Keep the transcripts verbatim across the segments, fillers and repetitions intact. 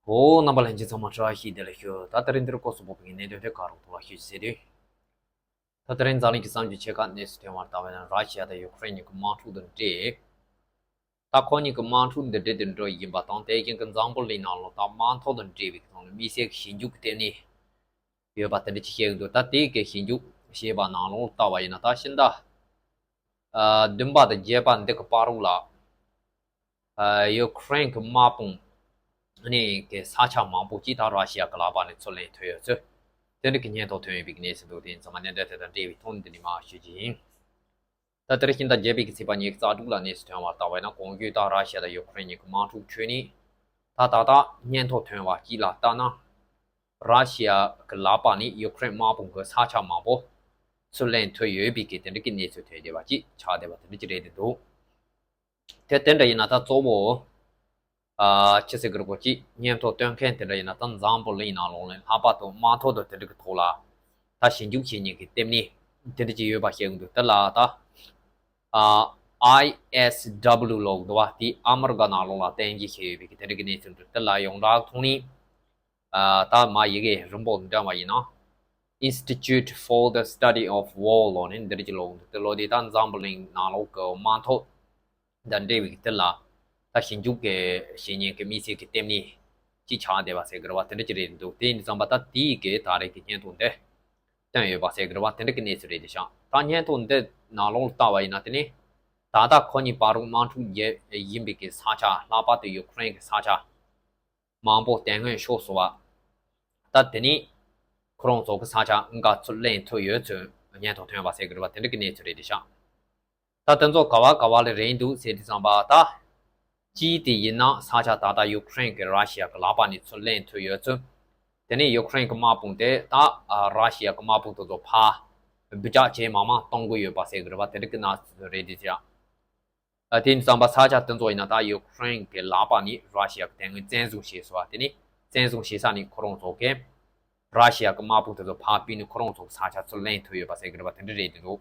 ཨོ། རྣམ་པ་ལྷན་རྒྱས་ཚང་མ་བཀྲ་ཤིས་བདེ་ལེགས་ཞུ། ད་དེ་རིང་འདིར་སྐོར་སུ་བབས་པའི་གནད་དོན་དེ་ག་རུ་ཐོག་ལ་ཞུ་ཟེར་དུས། ད་དེ་རིང་འཛམ་གླིང་གི་བསམ་ཚུལ་ཆེ་ཁག་གནས་སུ་ཐོན་པར་ལྟ་བས་ན། ར་ཤི་ཡ་དང་ཡུ་ཀེ་རེན་གཉིས་ཀྱི་དམག་འཁྲུག་དང་འབྲེལ། ད་ཁོ་གཉིས་ཀྱི་དམག་འཁྲུག་འདི་འདྲ་དེ་འགྲོ་བཞིན་པ་དང་། དེ་བཞིན་གྱི་འཛམ་བུ་གླིང་ནང་ལོགས་ད་དམག་འཐབ་དང་འབྲེལ་བའི་ཐོག་ལ་དམིགས་བསལ་གྱི་ཞིབ་འཇུག་གི་ལྟེ་གནས་ཡོད་པ་དེ་འདྲ་ཅིག་བཤད་ཀྱི་འདུག་ད་དེའི་གི་ཞིབ་འཇུག་བྱས་པ་ནང་ལོགས་ལྟ་བ་ཡིན་ན། ད་ཕྱི་ཟླ་ཨ་བདུན་པ་དང་བརྒྱད་པ་འདི་གི་བར་དུ་ལ། ཨ་ཡུ་ཀེ་རེན་གྱི་དམག་དཔུང་ནས་ཀྱི་ས་ཆ་མང་པོ་ཅིག་ད་ར་ཤི་ཡ་གི་ལག་པ་ནས་ཚུར་ལེན་ཐུབ་ཡོད་ཚུལ་དེ་འདྲ་གི་སྙན་ཐོ་ཐོན་ཡོད་པའི་གནས་ཚུལ་འདུག་དེ་ཚང་མ་གནད་དོན་དེ་དང་འབྲེལ་བའི་ཐོག་ནས་འདི་ནས་མར་ཞུ་རྒྱུ་ཡིན། ད་དེ་རིང་ཕྱི་ཟླ་བརྒྱད་པའི་གི་ཚེས་པ་ཉེར་རྩ་དྲུག་ལ་གནས་སུ་ཐོན་པར་ལྟ་བས་ན། གོང་བརྗོད་ལྟར་ར་ཤི་ཡ་དང་ཡུ་ཀེ་རེན་གཉིས་ཀྱི་དམག་འཁྲུག་ཁྲོད་ནས་ད་ད་ལྟ་སྙན་ཐོ་ཐོན་པ་གཅིག་ལ་ལྟ་ན། ར་ཤི་ཡ་གི་ལག་པ་ནས་ཡུ་ཀེ་རེན་དམག་དཔུང་གི་ས་ཆ་མང་པོ་ཚུར་ལེན་ཐུབ་ཡོད་པའི་གི་དེ་འདྲ་གི་གནས་ཚུལ་ཐོན་བསྡད་པ་ཅིག་ཆགས་བསྡད་པ་དེ་འདྲ་ཅིག་རེད་འདུག་དེ་དེ་འདྲ་ཡིན་ན་ད་གཙོ་བོ། ཨ་ཅི་ཟེར་དགོས་རེད། གོ་ཅིག་སྙན་ཐོ་སྟོན་མཁན་དེ་འདྲ་ཡིན་ན། ད་འཛམ་བུ་གླིང་ནང་ལོགས་ལ་ལྷག་པར་དུ་དམག་འཐབ་དང་དེ་འདྲ་གི་ཐོག་ལ་ད་ཞིབ་འཇུག་བྱེད་མཁན་གྱི་ལྟེ་གནས་དེ་འདྲ་ཅིག་ཡོད་པ་བཤད་ཀྱི་འདུག་དེ་ལ་ད་ཨ་ཨའི་ཨེས་ཌབ་ལུ་ལབ་འདུག་པ། དེ་ཨ་མི་རི་ཀ་ནང་ལོགས་ལ་རྟེན་གཞི་བྱས་ཡོད་པའི་གི་དེ་འདྲ་གི་གནས་ཚུལ་འདུག་དེ་ལ་ཡོངས་གྲགས་ཐོག་ནས་ཨ་ད་མར་ཡི་གེ་རིང་པོ་འདོན་པ་ཡིན་ན། Institute for the Study of War ལབ་ནས་འདི་འདྲ་ཅིག་ལབ་འདུག་དེ་ལོ་དེ་ད་འཛམ་བུ་གླིང་ནང་ལོགས་ཀྱི་དམག་འཐབ་དང་འབྲེལ་བའི་དེ་ལ་ད་ཞིབ་འཇུག་གི་བྱེད་མཁན་གྱི་དམིགས་བསལ་གྱི་ལྟེ་གནས་ཅིག་ཆགས་བསྡད་པ་ཟེར་གི་རེད་པ། དེ་འདྲ་ཅིག་རེད་འདུག་དེ་ཡིན་དུས་ཙམ་པ་ད་དེའི་གི་ད་རེས་ཀྱི་སྙན་ཐོ་འདི་བཏོན་ཡོད་པ་ཟེར་གི་རེད་པ། དེ་འདྲ་གི་གནས་ཚུལ་རེད་དེ་ཤག་ད་སྙན་ཐོ་འདི་ནང་ལོགས་ལ་ལྟ་བ་ཡིན་ན། དེ་ནི་ད་ལྟ་ཁོ་གཉིས་བར་དུ་དམག་འཁྲུག་བརྒྱབ་ཡིན་པའི་གི་ས་ཆ། ལྷག་པར་དུ་ཡུ་ཀེ་རེན་གྱི་ས་ཆ་མང་པོ་དེ་སྔོན་ཤོར་སོང་བ། ད་དེ་ནི་ཁོ་རང་ཚོ་གི་ས་ཆ་འགའ་ཚུར་ལེན་ཐུབ་ཡོད་ཚུལ་སྙན་ཐོ་ཐོན་པ་ཟེར་གི་རེད་པ། དེ་འདྲ་གི་གནས་ཚུལ་རེད་དེ་ཤག་ད་དེ་ཚོ་ག་བ་ག་བ་ལ་རེད་འདུག་ཟེར་དུས་ཙམ་པ། ད་གཅིག་དེ་ཡིན་ན་ས་ཆ་ད་ལྟ་ཡུ་ཀེ་རེན་གྱིས་ར་ཤི་ཡ་གི་ལག་པ་ནས་ཚུར་ལེན་ཐུབ་ཡོད་ཚུལ། དེ་ནས་ཡུ་ཀེ་རེན་གྱི་དམག་དཔུང་དེ་ད་ཨ་ར་ཤི་ཡ་གི་དམག་དཔུང་དེ་ཚོ་ཕར་འབུད་རྒྱག་བྱེད་མང་མང་གཏོང་གི་ཡོད་པ་ཟེར་གི་རེད་པ། དེ་འདྲ་གི་གནས་ཚུལ་རེད་དེ་ཤག་ཨ་དེ་ཡིན་དུས་ཙམ་པ་ས་ཆ་དེ་ཚོ་ཡིན་ན་ད་ཡུ་ཀེ་རེན་གྱི་ལག་པ་ནས་ར་ཤི་ཡ་གི་དེ་སྔོན་བཙན་བཟུང་བྱས་སོང་བ། དེ་ནས་བཙན་བཟུང་བྱས་ས་ནས་ཁོ་རང་ཚོ་གིས་ར་ཤི་ཡ་གི་དམག་དཔུང་དེ་ཚོ་ཕར་བུད་ནས་ཁོ་རང་ཚོ་གི་ས་ཆ་ཚུར་ལེན་ཐུབ་ཡོད་པ་ཟེར་གི་རེད་པ། དེ་འདྲ་རེད་དེ་འདུག་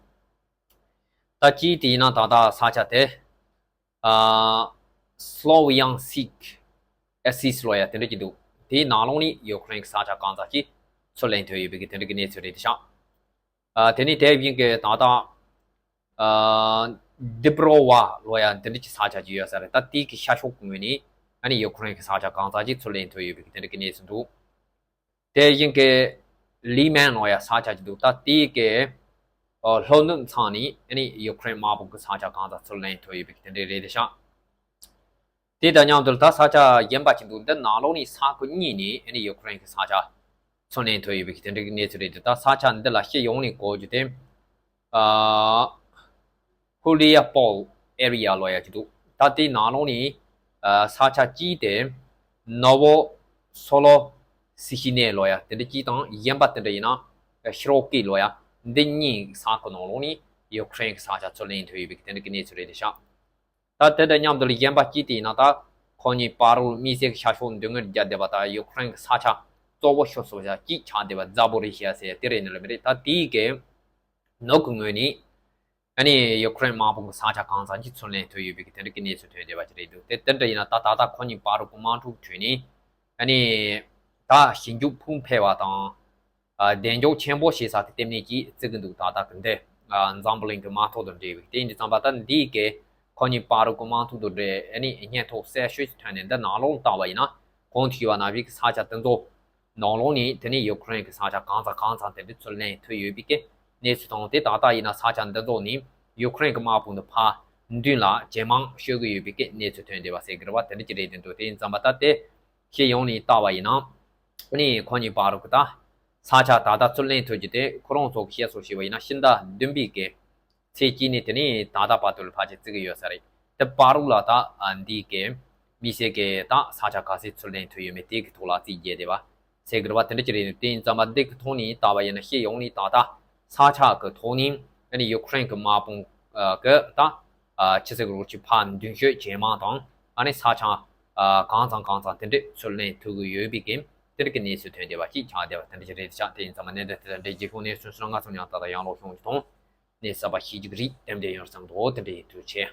ད་གཅིག་དེ་ཡིན་ན་ད་ལྟ་ས་ཆ་དེ་ཨ་Sloviansk Oblast ལབ་ཡ་དེ་འདྲ་ཅིག་འདུག་དེའི་ནང་ལོགས་ནས་ཡུ་ཀེ་རེན་གྱི་ས་ཆ་གང་ཙམ་ཅིག་ཚུར་ལེན་ཐུབ་ཡོད་པའི་གི་དེ་འདྲ་གི་གནས་ཚུལ་རེད་དེ་ཤག་ཨ་དེ་ནས་དེ་བཞིན་གྱི་ད་ལྟ་ཨ་Dnipro ལབ་ཡ་དེ་འདྲ་ཅིག་ས་ཆ་ཅིག་ཡོད་ས་རེད། ད་དེའི་གི་ཤར་ཕྱོགས་ཀྱི་ངོས་ནས་ཨ་ནི་ཡུ་ཀེ་རེན་གྱི་ས་ཆ་གང་ཙམ་ཅིག་ཚུར་ལེན་ཐུབ་ཡོད་པའི་གི་དེ་འདྲ་གི་གནས་ཚུལ་འདུག་དེ་བཞིན་གྱི་Liman ལབ་ཡ་ས་ཆ་ཅིག་འདུག་ད་དེའི་གི་ཨ་ལྷོ་ནུབ་མཚམས་ནས་ཨ་ནི་ཡུ་ཀེ་རེན་དམག་དཔུང་གི་ས་ཆ་གང་ཙམ་ཚུར་ལེན་ཐུབ་ཡོད་པའི་གི་དེ་འདྲ་རེད་དེ་ཤག་དེ་དང་མཉམ་དུ་ད་ས་ཆ་གཞན་པ་ཅིག་འདུག་འདི་ནང་ལོགས་ནས་ས་ཁུལ་གཉིས་ནས་ཨ་ནི་ཡུ་ཀེ་རེན་གྱི་ས་ཆ་ཚུར་ལེན་ཐུབ་ཡོད་པའི་གི་དེ་འདྲ་གི་གནས་ཚུལ་རེད་འདུག་ད་ས་ཆ་འདི་ལ་སྤྱི་ཡོངས་ནས་གོ་རྒྱུ་དེ་ཨ་Mariupol area ལབ་ཡ་ཅིག་འདུག་ད་དེའི་ནང་ལོགས་ནས་ཨ་ས་ཆ་གཅིག་དེ་Novoselo Sehyne ལབ་ཡ་དེ་འདྲ་གཅིག་དང་། གཞན་པ་དེ་འདྲ་ཡིན་ན་Shirokhy ལབ་ཡ་འདི་གཉིས་ས་ཁུལ་ནང་ལོགས་ནས་ཡུ་ཀེ་རེན་གྱི་ས་ཆ་ཚུར་ལེན་ཐུབ་ཡོད་པའི་གི་དེ་འདྲ་གི་གནས་ཚུལ་རེད་དེ་ཤག་ད་དེ་དང་མཉམ་དུ་གཞན་པ་གཅིག་དེ་ཡིན་ན། ད་ཁོ་གཉིས་བར་དུ་དམིགས་བསལ་གྱི་ཤར་ཕྱོགས་མདུན་ངོས་རྒྱབ་བསྡད་པ། ད་ཡུ་ཀེ་རེན་གྱི་ས་ཆ་གཙོ་བོ་ཤོར་སོང་ཡ་གཅིག་ཆགས་བསྡད་པ་Zaporizhzhia ཟེར་ཡ་དེ་རེད་ནི་ལ་མི་རེད། ད་དེའི་གི་ནུབ་ཀྱི་ངོས་ནས་ཨ་ནི་ཡུ་ཀེ་རེན་དམག་དཔུང་གི་ས་ཆ་གང་ཙམ་ཅིག་ཚུར་ལེན་ཐུབ་ཡོད་པའི་གི་དེ་འདྲ་གི་གནས་ཚུལ་ཐོན་བསྡད་པ་ཅིག་རེད་འདུག་དེ་དེ་འདྲ་ཡིན་ན་ད་ད་ལྟ་ཁོ་གཉིས་བར་དུ་དམག་འཁྲུག་ཁྲོད་ནས་ཨ་ནི་ད་ཞིབ་འཇུག་ཕུགས་འཕེར་བ་དང་། ཨ་གདེང་འཇོག་ཆེན་པོ་བྱེད་ས་དེ་ལྟེ་གནས་ཀྱིས་བརྩི་གི་འདུག་ད་ལྟ་གི་འདི་ཨ་འཛམ་བུ་གླིང་གི་དམག་འཐབ་དང་འབྲེལ་བའི། དེ་ཡིན་དུས་ཙམ་པ་ད་འདིའི་གི་ཁོ་གཉིས་བར་དུ་གི་དམག་འཐབ་དང་འབྲེལ་ཨ་ནི་སྙན་ཐོ་གསལ་ཤོས་ཤིག་ཐོན་ནས་འདི་ནང་ལོགས་ལ་བལྟ་བ་ཡིན་ན། གོང་དུ་ཞུས་པ་ནང་བཞིན་གྱི་ས་ཆ་དེ་ཚོ་ནང་ལོགས་ནས་དེ་ནས་ཡུ་ཀེ་རེན་གྱི་ས་ཆ་གང་ཙམ་གང་ཙམ་དེ་འདྲ་ཚུར་ལེན་ཐུབ་ཡོད་པའི་གི་གནས་ཚུལ་དང་། དེ་ད་ལྟ་ཡིན་ན་ས་ཆ་འདི་ཚོ་ནས་ཡུ་ཀེ་རེན་གྱི་དམག་དཔུང་དེ་ཕར་མདུན་ལ་ཇེ་མང་ཤོར་གི་ཡོད་པའི་གི་གནས་ཚུལ་ཐོན་བསྡད་པ་ཟེར་གི་རེད་པ། དེ་འདྲ་ཅིག་རེད་དེ་འདུག་དེ་ཡིན་ཙམ་པ་ད་དེ་སྤྱི་ཡོངས་ནས་བལྟ་བ་ཡིན་ན། ཨ་ནི་ཁོ་གཉིས་བར་དུ་ད་ས་ཆ་ད་ལྟ་ཚུར་ལེན་ཐུབ་རྒྱུ་དེ་ཁོ་རང་ཚོ་གི་བཤད་སྲོལ་བྱས་པ་ཡིན་ན་ཕྱི་ཟླ་བདུན་པའི་གི་ཚེས་གཅིག་ནས་དེ་ནས་ད་ལྟ་བར་དུ་ལ་ཕལ་ཆེར་བརྩི་གི་ཡོད་ས་རེད། དེ་བར་དུ་ལ་ད་ཨ་འདི་གི་དམིགས་བསལ་གི་ད་ས་ཆ་ག་ཚད་ཚུར་ལེན་ཐུབ་ཡོད་མེད་དེ་གི་ཐོག་ལ་རྩིས་རྒྱག་བསྡད་པ་ཟེར་གི་རེད་པ། དེ་འདྲ་ཅིག་རེད། དེ་ཡིན་ཙམ་པ་འདི་གི་ཐོག་ནས་བལྟ་བ་ཡིན་ན་སྤྱི་ཡོངས་ནས་ད་ལྟ་ས་ཆ་གི་ཐོག་ནས་ཨ་ནི་ཡུ་ཀེ་རེན་གི་དམག་དཔུང་གི་ད་ཨ་ཕྱི་སྲིད་རོགས་ཀྱི་ཕར་མདུན་ཤོས་ཇེ་མང་དང་། ཨ་ནི་ས་ཆ་ཨ་གང་ཙམ་གང་ཙམ་དེ་འདྲས་ཚུར་ལེན་ཐུབ་གི་ཡོད་པའི་གི་དེ་འདྲ་གི་གནས་ཚུལ་ཐོན་བསྡད་པ་ཅིག་ཆགས་བསྡད་པ་དེ་འདྲ་ཅིག་རེད་ཤག་དེ་ཡིན་ཙམ་པ་གནད་དོན་དེ་དང་འབྲེལ་གྱི་ཁུངས་སྣེ་སུན་སུན་ང་ཚོ་མཉམ་ད་ལྟ་ཡང་ལོག་ཤོང་གི་དང་། གནས་གསར་པ་ཤེས་རྒྱུ་གི་རིགས་རྟེན་འབྲེལ་ཡོད་ཙང་དོ་དེ་འདྲ་ཡིན། ཐུགས་རྗེ་ཆེ།